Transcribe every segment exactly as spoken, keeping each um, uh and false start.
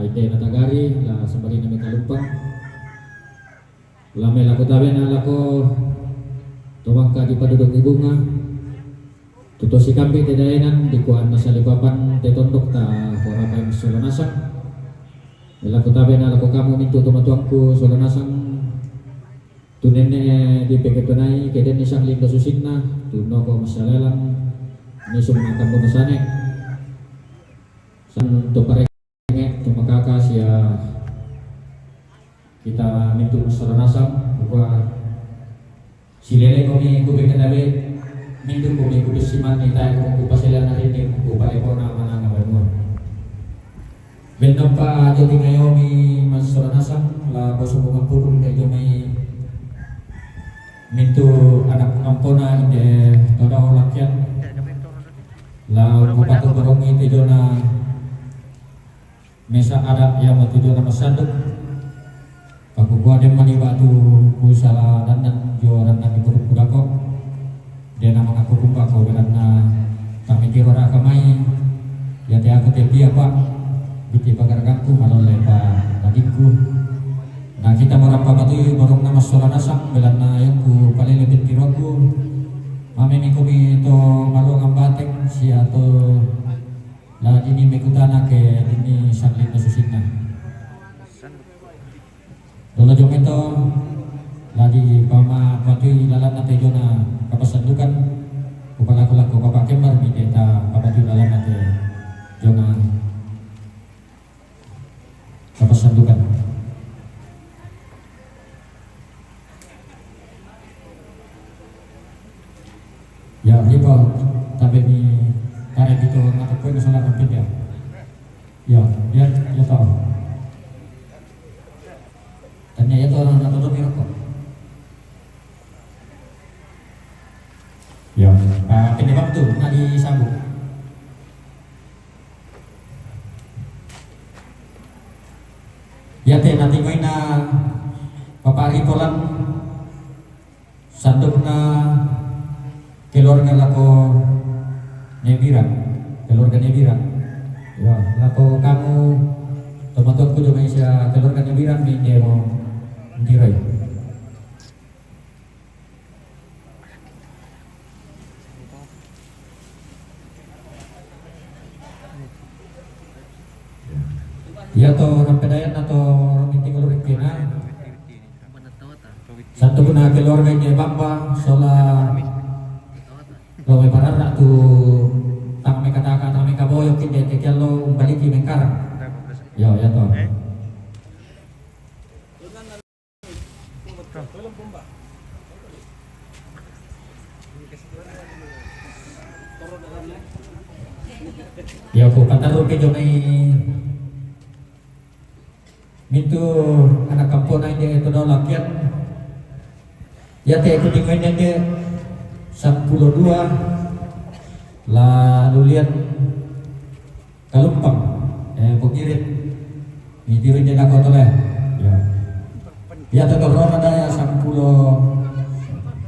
Dena tagari la sambali na mekalumpang. La mela kutabe na lako to bangka di paduduk ibunga. Tuto sikambi te daenan di kuan na salipapan te tondok ta horapa yang solo nasang. Mela kutabe na lako kamu mintu tomatuangku solo nasang. Tu nenne di peketonai keden ni sang lindo susinna, tu noko masalelang ni summa kamu nasane. San to parenge to makaka sia kita mintu masoro nasang, buka silele komi kubeke dabe, mintu komi kubesiman ni tae komi kupasela na rinding kupalekona mananga banua. Bennampa joti ngayomi masoro nasang, la boso bunga purun kai jomai mintu anak ngampona inde todao lakian. La kupatu borongi te jona mesa ada yang mau tujuan nama sanduk. Pakukua den mani batu kusala dandan jo dandan di perut kudako. Dena mangaku kumbako belanna kami tiro raka mai. Ya te aku te pia pak. Biti pagaragangku malole pa badingku. Na kita marappa batui borong nama sola nasang belanna yangku palele pentiroku. Mame mikomi to maluang ambateng sia to la dini mekutana ke dini sangling susinna. Dolo jong ito lagi pama patui lalanna te jona kapasandukan. Kupalaku-laku Bapak Kembar mi deta papatui lalanna te jona kapasandukan. Ya, ripo tabe ni kare bito na ko ko sala ko ya. Ya, ya, ya to. Tanya ya to na to ni rokok. Ya, ah, pende waktu na di sambung. Ya te nanti ko ina papari polan sandukna keluarga lako Nebira, keluarga Nebira. Ya, lako kamu tomatuangku juga sia keluarga Nebira mi demo ntirai. Ya to rampedayan atau minti kalau rikena. Satu puna keluarga ini bamba sola lo me parara tu tang me kataka tang me kaboyo kinde te kialo umbaliki mengkara. Yo ya to. Ya ku kataru ke jomai mintu anak kampung nai de to dolakian. Ya te ku tinggal de sampulo dua lalu lian. Kalumpang, eh, pengirit. Ni tiru je dako tole. Ya. Ya, tetor rona daya sampulo,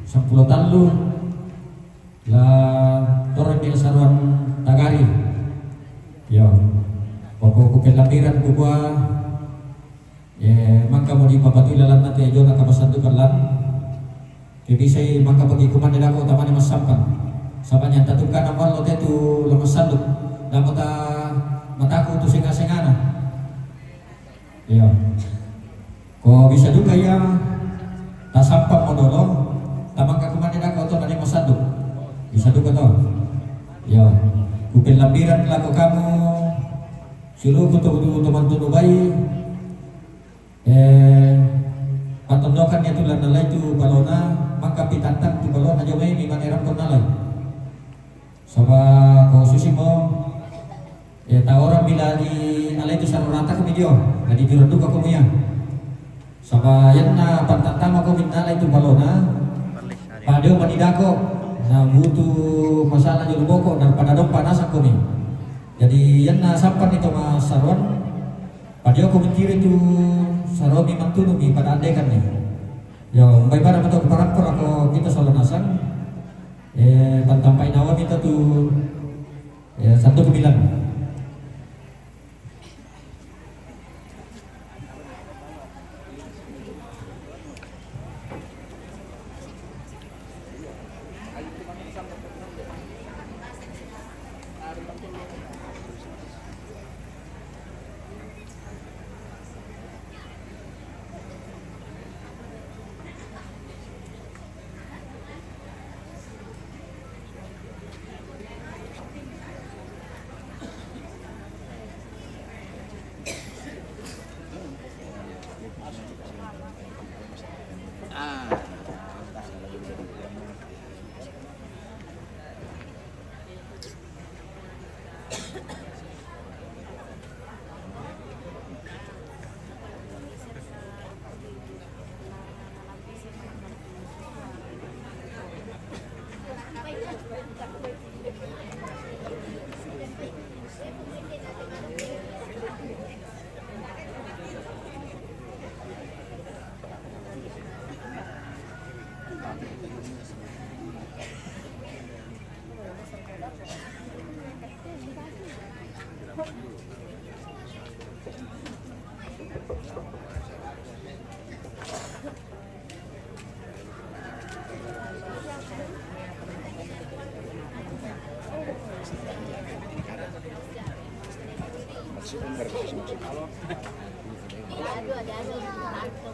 sampulo tallu. La torong dia saruan tagari. Ya. Pokok ku kelambiran ku buah. Ye, mangka mo di papatui lalanna te jona kapasandukan lan. Ke bisai mangka pagi kumande dako tamane massampang. Sabanya tatungkana mallo te tu la massanduk. Damo ta mataku tu senga-sengana. Iya. Ko bisa duka iya tasampang mo dolo, tamangka kumande dako to nade massanduk. Bisa duka to. Iya. Kupellambiran lako kamu. Suluku tu, tu, tu mantunu bai. Eh, patondokan ya tu lana lai tu balona, maka pitantang tu balona jo mai mi mane rampon nalai. Saba ko susi mo, eh, ta orang bila di alai tu sarorata ko mi dio, na di piro duka ko muya. Saba yanna pantantama ko min nalai tu balona, pada manidako, na butu masalah jo luboko, daripada dompa nasak ko mi. Jadi yanna sampan itu mas saron, Padio ko mentiri tu saromi mantunu mi pada andekan ni. Yo, mbai pada mata ko parampor ako kita solo nasang. Eh, pantampai nawa kita tu, eh, satu ke bilang.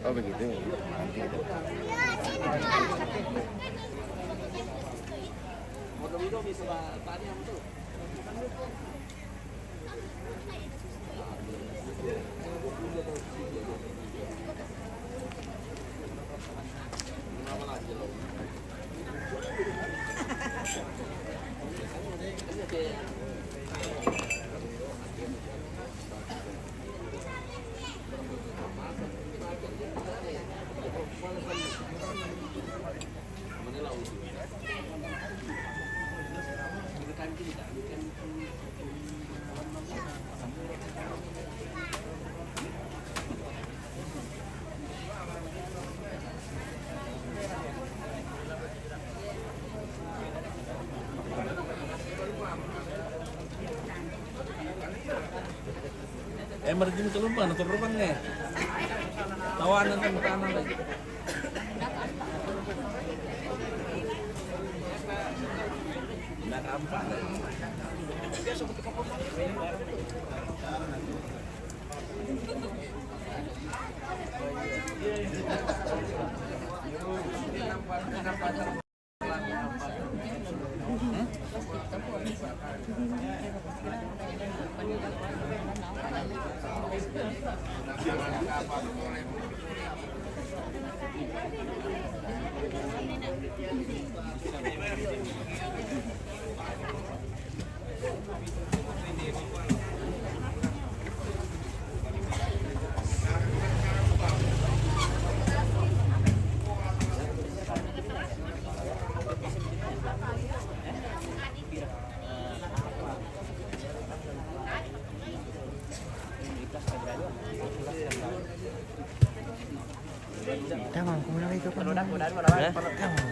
Oh, begitu. Nanti itu. Eh, margin ka lubang, naturubang eh. Tawanan ang tanah lagi. Nakaampa na. Tamam, kung nakita ko na. Hah? Tamam.